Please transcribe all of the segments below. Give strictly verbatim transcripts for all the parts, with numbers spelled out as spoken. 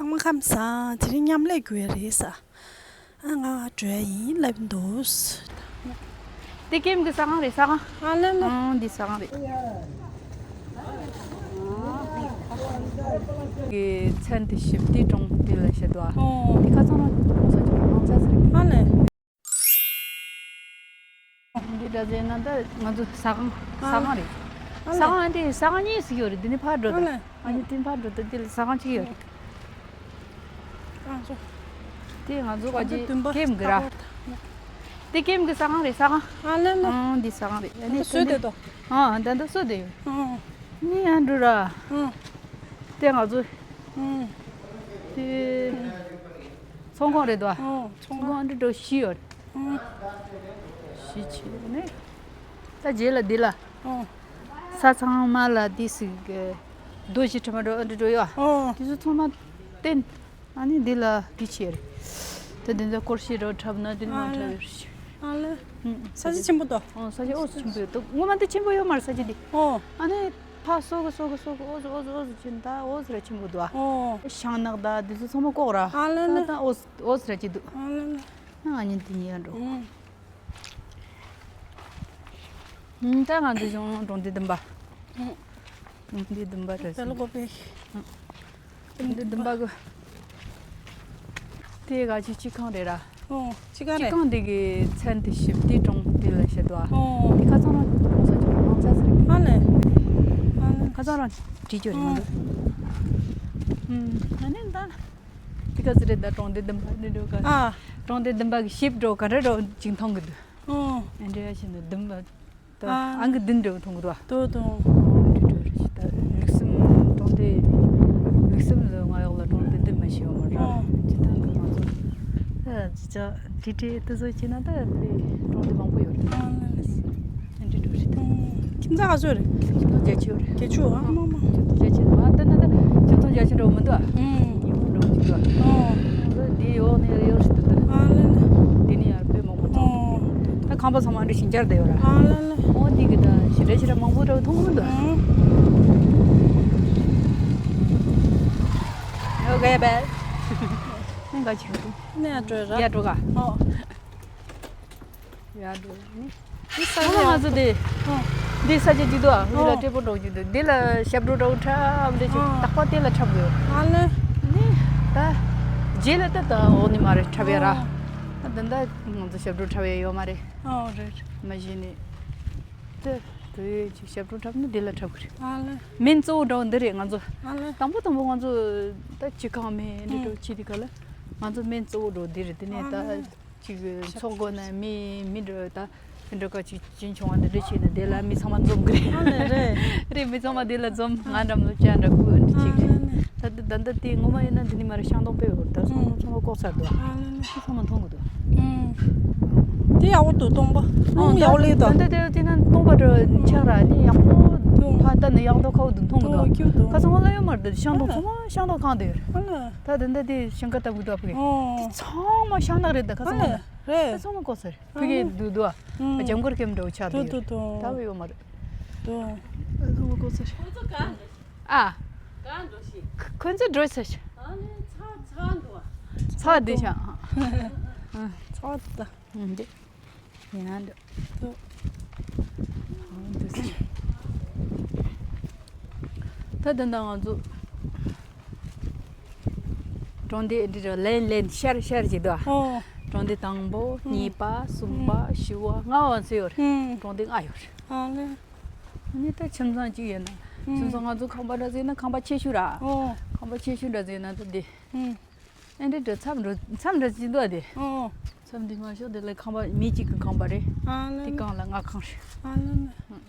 ཨ་མ་ཁམས་བཟང་། དེ་རིང་མཉམ་ལས་དགོས་རེད་ས། ཨ་ང་འགྲོ་ཡ་ཡིན་ལབ་འདུག་དེ་ཀེམ་གི་ཟ་ཁང་རེད། ཟ་ཁང་། ཨ་ལེ་ལེ། ཨང་འདི་ཟ་ཁང་རེད། གི་མཚན་དེ་ཞིབ་ཏི་གྲོང་དེ་ལ་བཤད་དོ། ཨོ། དེ་ཁ་ཚང་ལ་གྲོང་ས་ཅིག་གྲོང་ས་ཟེར། ཨ་ལེ། འདི་འདྲ་ཟེར་ན་ད་ང་ཚོ་ཟ་ཁང་། ཟ་ཁང་རེད། ཨ་ལེ། ཟ་ཁང་འདི་ཟ་ཁང་གཉིས་ཟིག་ཡོད་རེད། འདི་ནས་ཕར་འགྲོ་ད། ཨ་ལེ། ཨ་ནི་དེ་ཕར་འགྲོ་ད། འདི་ལ་ཟ་ཁང་གཅིག་ཡོད་རེད། ཨ་ཚོ། དེ་ང་ཚོ་ག་ཅི་ང་ཚོ་བདུན་པ་ཀེམ་གི་ར། ད་བར་ད། དེ་ཀེམ་གི་ཟ་ཁང་རེད། ཟ་ཁང་། ཨ་ལེ་ལེ། ཨང་འདི་ཟ་ཁང་རེད། ཨ་ནི་ད་བཟོས་བསྡད་དོ། ཨང་ད་ད་བཟོས་བསྡད་ཡོད། ཨང་། ནི་ཡང་འགྲོ་ར། ཨང་། དེ་ང་ཚོ། ཨང་། དེ་ཚོང་ཁང་རེད་དོ། ཨང་། ཚོང་ཁང་འདི་འགྲོ་ཤི་ཡོད། ཨང་། ཤི་ཆེ་ནི། ད་རྗེས་ལ་འདི་ལ། ཨང་། ས་ཚང་མ་ལ་འདི་ཟིག་གི་རྡོ་ཞིག་ཁྲི་མ་འགྲོ་འདི་འགྲོ་ཡོད། ཨང་། དེ་ཚོ་ཚང་མ་བསྟན། ཨ་ནི་འདི་ལ་འདི་ཆེ་རེད། ད་འདི་འདྲ་སྐོར་ཞིག་འགྲོ་འཁྲབ་ན་འདི་མ་འཁྲབ་ཡོད་རེད། ཨ་ལེ། ཨང་། ས་ཆ་ཆེན་པོ་དོ། ཨང་། ས་ཆ་ཨོ་ཆེན་པོ་ཡོད་དོ། ངོ་མ་འདི་ཆེན་པོ་ཡོད་མ་རེད། ས་ཆ་འདི། ཨོ། ཨ་ནི་ཕ་སོ་གི་སོ་གི་སོ་གི་ཨོ་ཟི་ཨོ་ཟི་ཨོ་ཟི་ཆེན་ད་ཨོ་ཟི་ར་ཆེན་པོ་འདུག་ཨ། ཨོ། ཤང་ནག་ད་འདི་ཚོ་ཚང་མ་ལྐོག་ར། ཨ་ལེ་ལེ། ད་ད་ཨོ་ཨོ་ཟི་ར་ཅི་འདུག་ཨ་ལེ་ལེ། ཨ་ནི་འདི་ཉལ་འགྲོ། ཨང་། ད་ང་ཚོ་གཞུང་གྲོང་སྡེ་བདུན་པ། ཨང་། གྲོང་སྡེ་བདུན་པ་རེད། དེ་ལ་གོ་པའི། ཨང་། གྲོང་སྡེ་བདུན་པ་གི། དེ་ག་ཅི་སྤྱི་ཁང་རེད་ར། ཨོ། སྤྱི་ཁང་རེད། སྤྱི་ཁང་འདི་གི་མཚན་དེ་ཞིབ་ཏི་གྲོང་དེ་ལ་བཤད་དོ། ཨོ། དེ་ཁ་ཚང་ལ་གྲོང་ས་ཅིག་གྲོང་ས་ཟེར། ཨ་ལེ། ཨ་ལེ། ཁ་ཚང་ལ་བྲིས་ཅོ་རེད་ང་ཚོ། ཨང་། ཨ་ནི་ད། དེ་ག་ཟེར་རེད་ད། གྲོང་སྡེ་བདུན་པ་ནི་འགྲོ་ག་ཨ། གྲོང་སྡེ་བདུན་པ་གི་ཞིབ་འགྲོ་ག་འདྲ་འགྲོ་ཅིག་མཐོང་གི་འདུག་ཨོ། ཨ་འདྲ་ཡ་ཞིག་ནི་བདུན་པ། ད་ཨ། ཨང་གི་བདུན་འགྲོ་མཐོང་གི་འདུག་ཨ། དོ་དོ། འདྲ་འགྲོ་རེད་ད། ལུགས་སེམས་གྲོང་སྡེ། ལུགས་སེམས་ལ་ང་ཡོག་ལ་གྲོང་སྡེ་བདུན་མ་ཞིག་ཡོད་མ་རེད། ཨོ། ཅི་ད་ང་ཚོ་ད་ཅི་ཅག་དྲི་དྲི་ད་ཚོ་བྱས་ན་ད་དཔེ་གྲོང་སྡེ་མང་པོ་ཡོད་རེད། ཨ་ལེ་ལེ། འདི་འགྲོ་རེད། ཁྱིམ་ཚང་ག་ཚོད་རེད། ཁྱིམ་ཚང་བརྒྱད་ཅུ་རེད། བརྒྱད་ཅུ། ཨ་མ་མ། ཁྱིམ་ཚང་བརྒྱད་ཅུ་མ་ལྟ་ན་ད་ཁྱིམ་ཚང་བརྒྱད་ཅུ་འགྲོ་མི་འདུག་ཨ། ཨུམ། ཉིན་མོ་འགྲོ་གཅིག་འདུག་ཨ། ཨོ། ང་ཚོ་འདི་འོག་ནས་ཡོད་རེད་འདུག་ཨ་ལེ་ལེ། འདི་ནས་ཡར་དཔེ་མང་པོ་མཐོང་། ཨོ། ད་ཁང་པ་ཚང་མ་འདི་བཞིན་སྦྱར་བསྡད་ཡོད་ར། ཨ་ལེ་ལེ། ཨོ་འདི་གི་ད་ཞེ་དྲག་ཞེ་དྲག་མང་པོ་འདྲ་བོ་མཐོང་གི་མི་འདུག་ཨ། ཨུམ། ཨོ་གེ་བེ། ནས་ག་ཅིག་འདུག་ནས་འགྲོ་ར། ཡར་འགྲོ་ག་ཨོ། ཡར་འགྲོ་ནི། འདི་ས་ཆ་ང་ཚོ་འདི། ཨོ། འདི་ས་ཆ་གཅིག་འདུག་ཨ། འདི་ལ་ཨོ། སྤྲེལ་པོ་འགྲོ་རྒྱུ་འདུག་འདི་ལ་ཞབས་བྲོ་འགྲོ་འཁྲབ་འདི་ཅིག་ཨོ། རྟག་པར་དེ་ལ་འཁྲབ་དགོས། ཨ་ལེ། ནི། ད། རྗེས་ལ་ད་ད་འོ་ནི་མ་རེད་འཁྲབ་ཡ་ར། ཨོ། ད་ད་ད་ང་ཚོ་ཞབས་བྲོ་འཁྲབ་ཡ་ཡོད་མ་རེད། ཨོ་རེད། མ་གཞི་ནས། ད་དུ་ཡོད་ཅིག་ཞབས་བྲོ་འཁྲབ་ན་འདི་ལ་འཁྲབ་དགོས་རེད། ཨ་ལེ། མིན་གཙོ་བོ་འདྲ་བོ་འདི་རེད་ང་ཚོ། ཨ་ལེ། དང་པོ་དང་པོ་ང་ཚོ་ད་སྤྱི་ཁང་མེད་འདི་འགྲོ་ཨུ། ཅི་འདི་ག་ལ། ང་ཚོ་མིན་གཙོ་བོ་འགྲོ་འདི་རེད། དེ་ནས་ད། ཨ་ལེ། ཅིག་ཚོགས་སྒོ་ནས་མི་མི་འགྲོ་ད། དེ་འགྲོ་ཀ་ཅིག་ཅིན་ཆུང་བ་འདི་འདྲ་བྱས་ན་དེ་ལ་མི་ཚང་མ་འཛོམས་གི་རེད། ཨ་ལེ་རེད། རེད། མི་ཚང་མ་དེ་ལ་འཛོམས། ང་འགྲམ་ལ་བཅར་འདྲ་ཁུ་འདི་ཅིག་ཨ་ལེ་ལེ། ད་ད་ད་ལྟ་དེ་ངོ་མ་ཡིན་ན་འདི་ནི་མ་རེད། ཤང་སྡོང་དཔེ་འོར་ད་ཚང་མ་ཚང་མ་ལྐོག་ཚར་འདུག་ཨ་ལེ་ལེ། ཚང་མ་མཐོང་གི་འདུག་ཨུམ། དེ་ཡག་པོ་འདུག་སྟོང་པ། ཨོ་ཨུམ། ད་ཡག་པོ་ལེགས་ད། ད་ད་དེ་དེ་ན་སྟོང་པ་འདྲ་ཆགས་ར་ནི་ཡག་པོ་འདུག་ཕ་ད་ནི་ཡག་འདུག་ཁ་བོ་འདུག་མཐོང་གི་འདུག་འདུག་ཁྱུག་འདུག་ཁ་སང་ལ་ཡོད་མ་རེད། ཤང་སྡོང་ཚང་མ་ཤང་སྡོང་གང་དེ་ཡོད་རེད། ཨ་ལ། ད་དེ་འདྲ་དེ་ཞིང་ཁ་ལྟ་བུ་འདུག་ཨ་ཕ་གི་ཨོ། དེ་ཚང་མ་ཤང་ནག་རེད། ད་ཁ་སང་ཨ་ལ་ལ་རེད། ད་ཚང་མ་ལྐོག་ཟེར་ཕ་གི་ཨ་འདུག་འདུག་ཨ། ཨུམ། ལྗང་གུར་ཀེམ་འདྲ་བོ་ཆགས་འདུག་འདུག་འདུག་ད་བས་ཡོད་མ་རེད། འདུག་ད་ཚང་མ་ལྐོག་ཟེར། ཨ། ཁོ་ཚོ་འགྲོ་ཟེར། ཚ་བ་འདི་ཤ། ཚ་བ་ད། འདི། ཡིན་ན་འདི། ད་ད་ད་ང་ཚོ། གྲོང་སྡེ་འདི་རུ་ལན་ལན་ཤར་ཤར་གྱི་འདུག་ཨོ། གྲོང་སྡེ་དང་པོ་གཉིས་པ་གསུམ་པ་བཞི་པ་ལྔ་པ་ཚོ་ཡོད་རེད། གྲོང་སྡེ་ལྔ་ཡོད་རེད། ཨ་ལེ། ནི་ད་ཁྱིམ་ཚང་གཅིག་ཡོད་ན། ཁྱིམ་ཚང་ང་ཚོ་ཁང་པ་འདྲ་ཟིག་ན་ཁང་པ་ཆེ་ཤོས་ར། ཨོ། ཁང་པ་ཆེ་ཤོས་འདྲ་ཟིག་ན་ད་འདི། ཨེ་འདྲ་འདྲ་མཚམས་འདྲ་མཚམས་འདྲ་ཅིག་འདུག་ཨ་དེ། ཨོ། མཚམས་འདི་མ་ཤོག་དེ་ལ་ཁང་པ་མི་གཅིག་གི་ཁང་པ་རེད། ཨ་ལ་ལ། དེ་སྒང་ལ་ལྔ་ཁང་རེད། ཨ་ལ་ལ།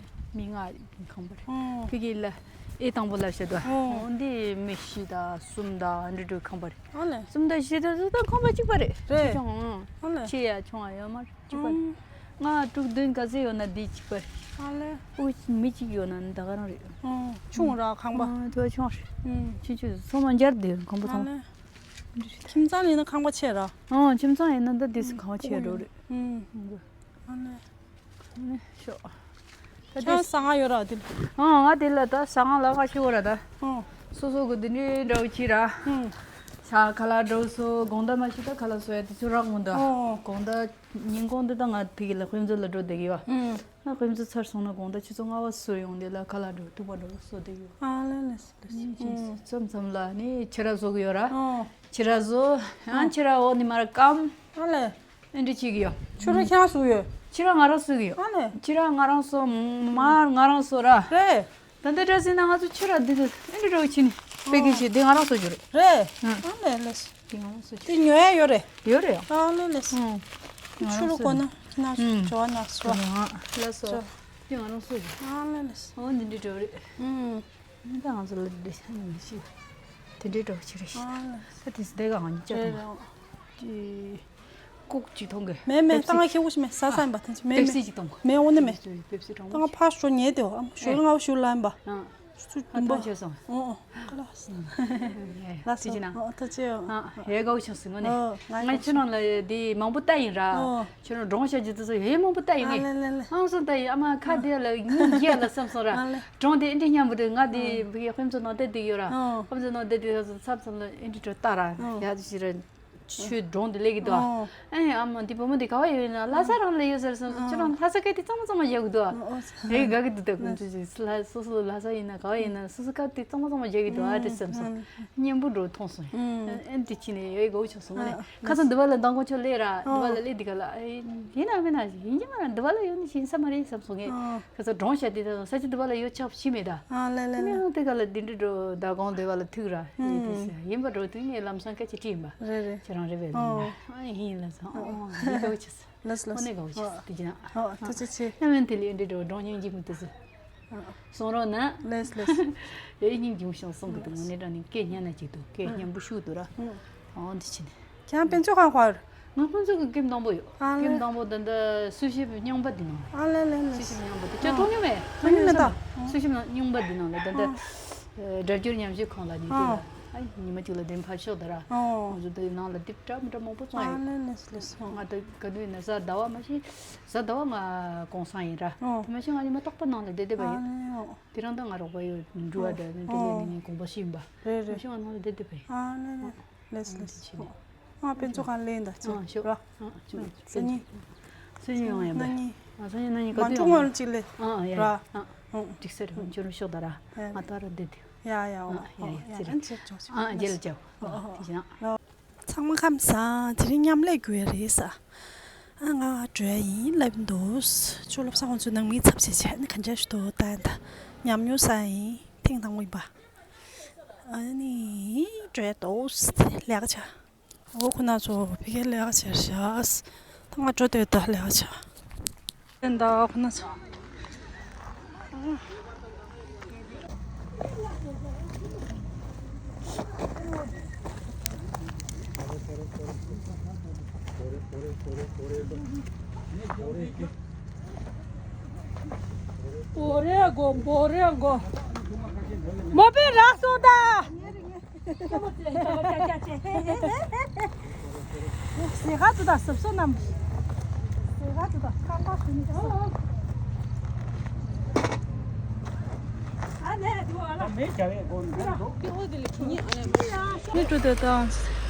མི་ལྔ་གི་ཁང་པ་རེད། ཨོ། ཕ་གི་ལ་ཨེ་དང་པོ་ལ་བཤད་དོ། ཨོ། འདི་མི་བཞི་དང་གསུམ་དང་འདྲ་འདྲ་ཁང་པ་རེད། ཨ་ལ། གསུམ་དང་བཞི་དང་བཞི་དང་ཁང་པ་གཅིག་པ་རེད། རེད། ཆེ་ཆུང་། ཨ་ལ། ཆེ་ཡ་ཆུང་ཡ་ཡོད་མ་རེད། གཅིག་པ་རེད། ཨོ། ལྔ་དྲུག་བདུན་ག་ཚོད་ཡོད་ན་འདི་གཅིག་པ་རེད། ཨ་ལ། ཨོ་མི་གཅིག་ཡོད་ན་ད་ག་རང་རེད། ཨོ། ཆུང་ར་ཁང་པ། ཨོ་དེ་ཆུང་རེད། ཨོ། ཆུང་ཆུང་ཚང་མ་འབྱར་བསྡད་ཡོད་ཁང་པ་ཚང་མ། ཨ་ལ། ཁྱིམ་ཚང་ཡིན་ན་ཁང་པ་ཆེ་ར། ཨང་། ཁྱིམ་ཚང་ཡིན་ན་ད་འདི་སི་ཁང་པ་ཆེ་འགྲོ་རེད། ཨང་། ཨ་ནི། ཨ་ནི་ཤོག་ད་འདི། ཁྱེད་ཟ་ཁང་ཡོད་ར་འདི། ཨང་། ང་འདི་ལ་ད་ཟ་ཁང་ལ་ཁ་ཤི་བོ་ར་ད། ཨང་། སོ་སོ་གི་འདི་འདྲའི་འདྲ་བོ་ཅིག་ར། ཨང་། ཟ་ ད་ཁ་ལག་འགྲོ་སོ་དགོང་དག་མ་ཤི་ད་ཁ་ལག་སོ་ཡ་དེ་ཚོ་རག་མོ་འདུག་ཨོ། དགོང་དག་ཉིན་གུང་འདི་ད་ང་ཕ་གི་ལ་དཔེ་མཛོད་ལ་འགྲོ་བསྡད་ཀྱི་ཡོད། ཨུམ། ང་དཔེ་མཛོད་ཚར་སོང་ན་དགོང་དག་ཆུ་ཚོད་ལྔ་པ་སུ་ཡོང་དེ་ལ་ཁ་ལག་འགྲོ་ཐུག་པ་འགྲོ་སོ་བསྡད་ཡོད། ཨ་ལེ་ལེ་ལེ། ཨུམ། མཚམས་མཚམས་ལ་ནི་ཕྱུ་ར་བཟོ་གི་ཡོད་ར། ཨོ། ཕྱུ་ར་བཟོ། ཨ་ཨོ། ཕྱུ་ར་འོ་ནི་མར་སྐམ། ཨ་ལེ། ཨེ་འདྲ་བྱེད་ཀྱི་ཡོད། ཕྱུ་ར་ཁྱེད་རང་བཟོ་གི་ཡོད། ཕྱུ་ར་ང་རང་བཟོ་གི་ཡོད། ཨ་ལེ། ཕྱུ་ར་ང་རང་བཟོ། མར་ང་རང་བཟོ་ར། རེད། ད་ལྟ་འདྲ་ཟེར་ན་ང་ཚོ་ཕྱུ་ར་འདི་འདི་ཨེ་འདྲ་འདྲ་བོ་ཕྱིན་ནི་དཔེ་སྐད་ཆ་འདི་ང་རང་བཟོ་རྒྱུ་རེད། རེད། ཨ་ལེ་ལེ། འདི་ང་རང་བཟོ་རྒྱུ། འདི་ཉོ་ཡ་ཡོད་རེད། ཡོད་རེད། ཨ་ལེ་ལེ། ཨུམ། འདི་ང་ཆུ་རུ་རང་བཟོ་གོ་ན་རྒྱུ། ཁྱི་ན་ཨུམ། བྱོ་བ་ན་སོ། ལགས་སོ། ཨ་ལེ་ལེ། འདི་ང་རང་བཟོ་རྒྱུ། ཨ་ལེ་ལེ། འོ་འདི་འདྲ་འདྲ་བོ་རེད། ཨུམ། ད་ང་ཚོ་ལ་འདི་ཤ་ཉེ་ཤི། དེ་འདྲའི་འདྲ་བོ་ཅིག་རེད། ཨ་ལེ། ད་དེ་སི་དེ་ག་ང་གཉིས་ཅག་རེད་དང་། རེད། ཅི། ལྐུགས་ཅིག་མཐོང་གི། མེད་མེད། ད་ང་ཁྱེད་ཀྱི་ཞིག་མེད་ཟ་ས་ཡིན་པ་དེ་ཚོ་མེད་པེབ་སི་མེད། ཅིག་གཏོང་། མེད་འོ་ནི་མེད། པེབ་སི་གྲང་ད་མོ་ང་ཅིག་ཕར་ཞོ་ཉལ་དེ་འོ་ཨ་ཞོ་ལྔ་བ་ཞུ་ལ་ཡིན་པ། ཨ། སུ་ཨ་བདུན་པ། ཐང་ཆད་སོང་། ཨོ་ཨོ། ཁ་ལགས། ལགས་སོ། ཐུགས་རྗེ་གནང་། ཨོ་ཐུགས་རྗེ་གནང་། ཨ་ཧེ་དགའ་བོ་ཆགས་སོང་ངོ་ནས། ཨོ་ང་ཁྱེད་རང་ལ་དེ་མང་པོ་ལྟ་ཡིན་ར། ཨོ། ཁྱེད་རང་སྒྲུང་བཤད་རྒྱུ་དེ་ཚོ་ཧེ་མང་པོ་ལྟ་ཡིན་ཨ་ངས། ལེ་ལེ་ལེ། ཨང་སོང་ལྟ་ཡིན་ཨ་མ་ཁ་བདེ་ལ་ངའི་རྒྱལ་ལ་བསམ་སོང་ར། ཨ་ལེ། སྒྲུང་དེ་ཨེ་འདྲ་སྙན་པོ་འདུག་ང་དེ་ཨོ་བི་ཧེ་དཔེ་མཛོད་ནང་བསྡད་བསྡད་ཡོད་ར། ཨོ། དཔེ་མཛོད་ནང་བསྡད་བསྡད་ཡོད་མཚམས་མཚམས་ལ་ཨེ་འདྲ་འདྲ་ལྟ་ར། ཨོ། ཡ་ཅི་ར། ཆུའི་སྒྲུང་དེ་ལས་ཀྱི་འདུག་ཨོ། ཨེ་ཨ་མ་འདི་བུ་མོ་འདི་ག་བ་ཡོད་ན་ལྷ་ས་རང་ལ་ཡོད་ཟེར་སོང་། ཨོ། ཁྱེད་རང་ལྷ་ས་སྐད་དེ་གཙང་མ་གཙང་མ་བརྗོད་ཀྱི་འདུག་ཨོ་ཨོ། ཨེ་དགའ་གི་འདུག་ད་ཁོང་ཚོས་ལྷ་སོ་སོ་ལྷ་ས་ཡིན་ན་ག་བ་ཡིན་ན་སོ་སོ་སྐད་དེ་གཙང་མ་གཙང་མ་བརྗོད་ཀྱི་འདུག་ཨ་དེ་སེམས་སོང་། ཨོ། སྙན་པོ་འགྲོ་མཐོང་སོང་། ཨོ། ཨེ་འདི་ཕྱིན་ནས་ཨེ་དགའ་བོ་ཆགས་སོང་ཨ་ནི། ཨོ། ཁ་སང་འདི་བ་ལ་མདང་དགོང་ཆོ་སླེབས་ར། འདི་བ་ལ་སླེབས་འདི་ག་ལ་ཨེ་ཡིན་ན་མིན་ན་ཡིན་གྱི་མ་ར། འདི་བ་ལ་ཡོད་ནི་ཞིག་ཡིན་ས་མ་རེད་བསམ་སོང་ངས། ཨོ། ཁ་སང་སྒྲུང་བཤད་དེ་ད་ས་ཆ་འདི་བ་ལ་ཡོད་ཆགས་ཤི་མེད་ད། ཨ་ལེ་ལེ་ལེ། ཨ་ནི་དེ་ག་ལ་འདི་འདྲ་འགྲོ་ད་དགོང་དེ་བ་ལ་ཐུག་ར། ཨེ་དེ་ཨུམ། ས་ཡིན་པ་འགྲོ་དུས་ངས་ལམ་སང་སྐད་ཆ་དྲིས་ཡིན་པ། རེད་རེད། ཁྱེད་རང་རེད་པས་ཨོ། ལབ་ཡིན་ན། ཨ་ཡིན་ལབ་སོང་། ཨོ་ཨོ་ཡིན་དགའ་བོ་ཆགས་སོང་། ལགས་ལགས། དངོས་གནས་དགའ་བོ་ཆགས་སོང་། ཨོ་དེ་བྱས་ན། ཨོ་ཐུགས་རྗེ་ཆེ། ཡང་མིན་དེ་ལས་འདི་འགྲོ་སྒྲུང་སྙིང་རྗེ་མོ་དེ་ཚོ། ཨོ། གསུང་རོགས་གནང་། ལགས་ལགས། ཡ་ཡི་སྙིང་རྗེ་མོ་ཞིག་གསུང་གི་འདུག་དངོས་གནས་དྲང་གནས་སྐད་སྙན་ན་ཅིག་འདུག་སྐད་སྙན་པོ་ཞིག་འདུག་ར། ཨོ་འདི་བྱས་ནས། ཁྱེད་རང་དཔེ་མཛོད་ཁང་ག་པར། ང་དཔེ་མཛོད་ཀྱི་དཀྱིལ་མ་དང་པོ་ཡོད། ཨ་ལེ། དཀྱིལ་མ་དང་པོ་ད་ལྟ་སུ་ཞིག་རྙིང་པ་འདི་ནང་། ཨ་ལེ་ལེ་ལེ། སུ་ཞིག་རྙིང་པ་འདི་ཁྱེད་ཨ་མཐོང་མྱོང་མེད། མཐོང་མྱོང་མེད་ད། སུ་ཞིག་རྙིང་པ་འདི་ནང་ལ་ད་ལྟ། ཨ། སྒྲ་སྒྱུར་ཉམས་ཞིབ་ཁང་ལ་ཉིན་དེ་ལ། ཨ། ཨ་ཉི་མ་གཅིག་ལ་དེ་ཕར་ཤོག་ད་ར། ཨོ། ང་ཚོ་དེ་ནང་ལ་དེབ་འདྲ་མི་འདྲ་མང་པོ་བཙོང་ཨ་ཡོད། ལེ་ལེ་ལེ་སོ། ང་ད་ག་དུས་ཡིན་ན་གཟའ་ཟླ་བ་མ་གཏོགས་གཟའ་ཟླ་བ་ང་གུང་སེང་ཡིན་ར། ཨོ། དེ་མ་གཏོགས་ང་ཉི་མ་རྟག་པར་ནང་ལ་བསྡད་བསྡད་པ་ཡིན། ཨ་ལེ་ཨོ། དེ་རིང་ད་ང་རོགས་པ་ཡོད་འགྲུལ་བ་འདྲ་ནི་འགྲུལ་ལས་ཨོ་ནི་ངའི་དགོངས་པ་ཞིག་ཡིན་པ། རེད་རེད། དེ་མ་གཏོགས་ང་ནང་ལ་བསྡད་བསྡད་པ་ཡིན། ཨ་ལེ་ལེ། ལགས་ལགས། ཨ་དཔེ་མཛོད་ཁང་ལེན་ད་ཅི་ཨ་ཤོག་ར། ཨ་ཅུང་སང་ཉིན། སང་ཉིན་ཡོང་ཡིན་པ། ཨ་སང་ཉིན་གནངས་ཉིན་ག་དུས་ཡོང་། མ་འཇུག་སྔོན་ལ་ཅིག་ལེན་ཨ་ཡ་ཡ། ར། ཨ་ཨ་འགྲིག་ས་རེད། ཨ་འཇུག་རུ་ཤོག་ད་ར། ཡ་ང་ད་ར་བསྡད་དུས། ཡ་ཡ་ཨ་ཡ་ཡ་ཨ་ཅི་རེད། ཨ་རྗེས་ལ་ཅག་ཨ་རྗེས་ལ་ཅག་ཨ་དེ་བཞིན། ཚང་མ་ཁམས་བཟང་། དེ་རིང་མཉམ་ལས་དགོས་ཡ་རེད་ས། ཨ་ང་འགྲོ་ཡ་ཡིན་ལབ་འདུག་ཅོ་ལབ་ས་ཁོང་ཚོའི་ནང་མི་ཚབ་བྱས་བྱས་ནི་ག་འདྲ་ཞིག་འདུག་ལྟ་ཡ་ད་ཉམས་མྱོང་བསགས་ཡིན་ཐེངས་དང་པོ་ཡིན་པ། ཨ་ནི་འགྲོ་ཡ་འདུག་ལས་ཀ་བྱ། འོ་ཁོ་ན་ཚོ་ཕ་གིར་ལས་ཀ་བྱེད་ཤག་ད་ང་འགྲོ་འདོད་ད་ལས་ཀ་བྱ། ད་ཁོ་ན་ཚོ། བོ་རེ་གོ་བོ་རེ་གོ། མོ་པའི་རག་སོང་ད། ཟས་ག་ཚོད་དང་སོབ་སོབ་རྣམས། ཟས་ག་ཚོད་དང་ཁ་པར་ཞུ་ནི་ཀ་སོ། ཨ་ནེ་དུ་ཨ་ལ། མེ་བྱ་བའི་སྒོ་ནས་འདུག་ཀི་འོ་དེ་ལས་ཁྱི་ཉིད་ཨ་ནེ་མེ་ཡ་ཤོ། མེ་ཀྲུ་དེ་དང་།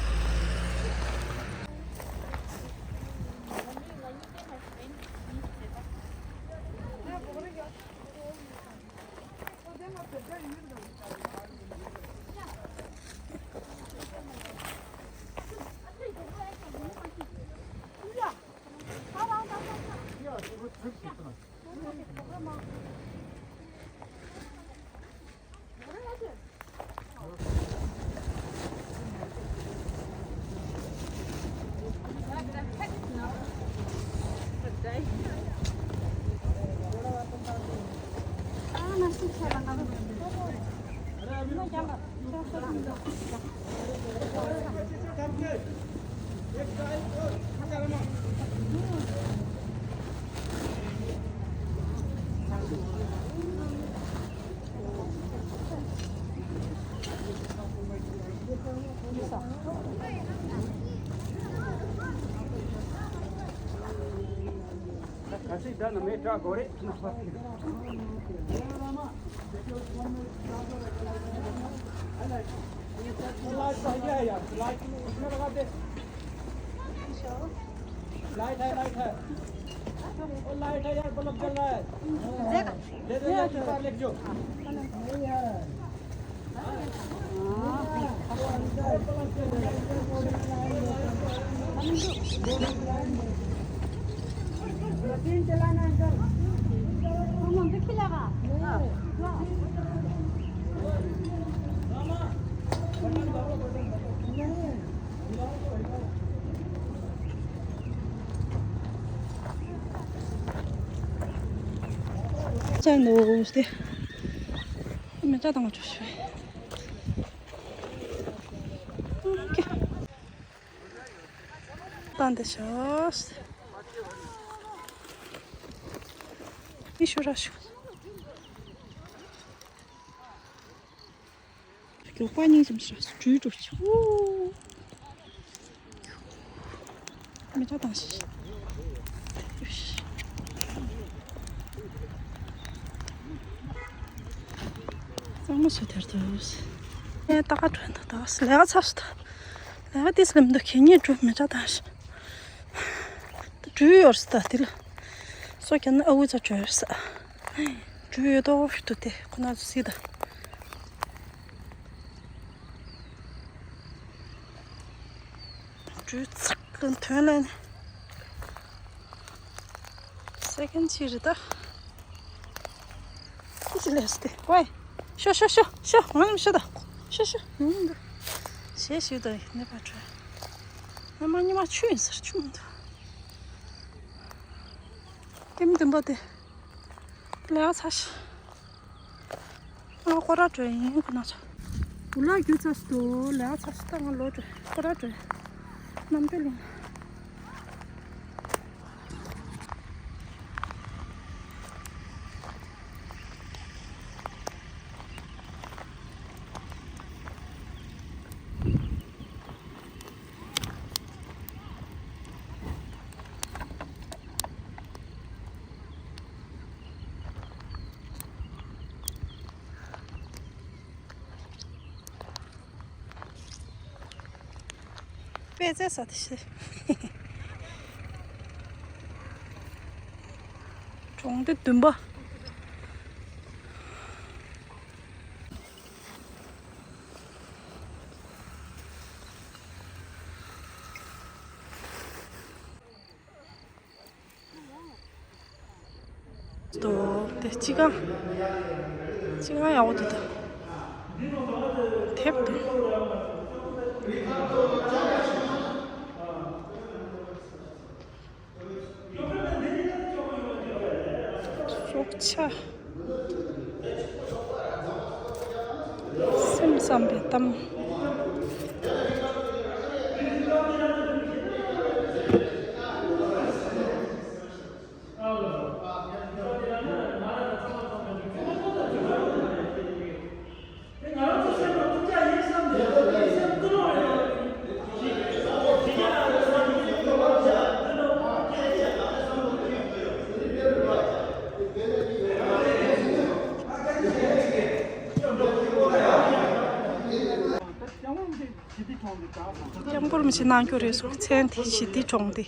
ག་ཚོད་ད་ནི་མེ་བྲག་དགོས་རེད། ཁྱི་ནག་པ་ཕིག་ཨ་ལ། लाइट तो है यार, लाइट इसमें लगा दे। लाइट है, लाइट है। ओ, लाइट है यार, बल्ब जल रहा है। दे दे, दे दे, दे दे। ཅན་ནོ་སྟེ། མི་ཅག་དང་ཆོ་ཤོས། ཨོ་ཀེ། བཏང་སྟེ་ཤོག་ཨི་ཤུ་ར་ཤུ། རྒྱུག་པ་སྙིང་རྗེ་མི་ཤེས་ར་སུ་བྲུས་འགྲོ་ཆུ། མི་ཅག་དང་ཤི། གཙང་མ་སུ་དེར་འདུག་ངས་ལྟ་ག་འགྲོ་འདུག་ད་ལས་ཀ་ཚར་སོང་ད། ལས་ཀ་ཏིས་ལེམ་འདུག་གད་སྙིགས་འགྲོ་མི་ཅག་དང་ཤི། བྲུས་ཡོད་ས་ད་དེ་ལ། སོ་ཁྱེར་ན་ཨ་ཁུ་ཚ་བྲུས་ཡོད་ས། བྲུས་ཡོད་དོ་ཞུ་དུ་དེ་ཁོ་ན་ཚོ་སི་ད། བྲུས་ཚིག་གི་དོན་ལ་ནི། སེ་ཀན་ཅི་རེད་ད། ཅི་ཞིག་ལས་སྟེ་ཝེ། ཤོ་ཤོ་ཤོ་ཤོ་ང་ནམ་ཤོ་ད། ཤོ་ཤོ་ང་ནམ་ད། ཞེས་ཞུ་ད་ནི་པ་བྲུས། ང་མ་ཉི་མ་ཆུ་ཡིན་ཟེར་ཆུ་མི་འདུག་ཀེམ་དུམ་པ་དེ། ལས་ཚ་ཤི། ང་སྐོར་ར་བྲོས་ཡིན་ཁོ་ན་ཚོ། འུ་ལག་རྒྱུ་ཚ་སུ་དོ་ལས་ཚ་སུ་ད་ང་ལོ་བྲོས་སྐོར་ར་བྲོས། གནམ་དུས་ལིང་། པད་ཚལ་ས་དེ་ཤི། གྲོང་སྡེ་བདུན་པ། དོ། དེ་ཅི་གང་། ཅི་གང་ཡག་པོ་འདུག་ད། དེབ་འདུག་སྲོག་ཆགས། སེམས་བསམ་པའི་གཏམ། སྐྱབས་མགོན་རིན་པོ་ཆེ་གནང་རྒྱུ་རེད་སོ། མཚན་དེ་ཞི་བདེ་གྲོང་སྡེ།